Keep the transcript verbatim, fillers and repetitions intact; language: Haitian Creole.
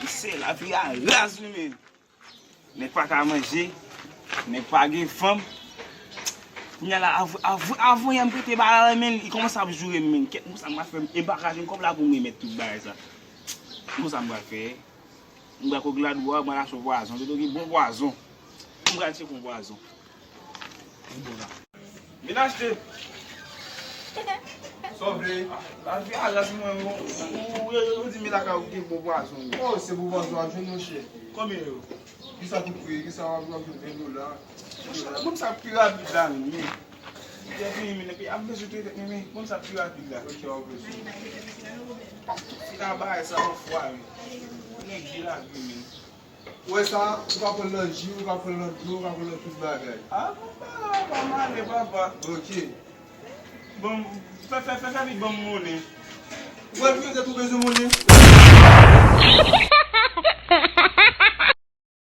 Se lavi a raz wi men. Nèg pa ka manje, nèg pa gen fanm. Kounye a la, av- av- avan yè m prete bagay la men, li kòmanse ap joure m men. Kèt, m konsa m pral fè m enbakaje m kòb la pou m remèt tout bagay sa. M konsa m pral fè. M pral kote ladwa, m pral achte yon pwazon. Li gen bon pwazon. M pral tcheke yon pwazon. Li bon la. Vin achte. Sa w vle? Lavi a raz mwen, ou, ou, ou, ou di men lakay ou gen bon pwazon. Oh, se bon pwazon ap jwenn monchè. Konbyen yo? Kisa tou pri? Kisa w ap jwenn ven dola? Monchè, bon sa pi rapid la men. Li te vini men epi ap bezwen trete men, men bon sa pi rapid la. Ok, w ap bezwen. Tout fi ta bay sa yon fwa men. Nèg di lavi men. Ou wè sa, ou ka pran l nan ji, ou ka pran l nan dlo, ou ka pran l nan tout bagay. Ah, papa, pa male, papa. Ok. Bon, fè, fè, fè, fè vit ban m monnen. Ou wè, li te tou bezwen monnen.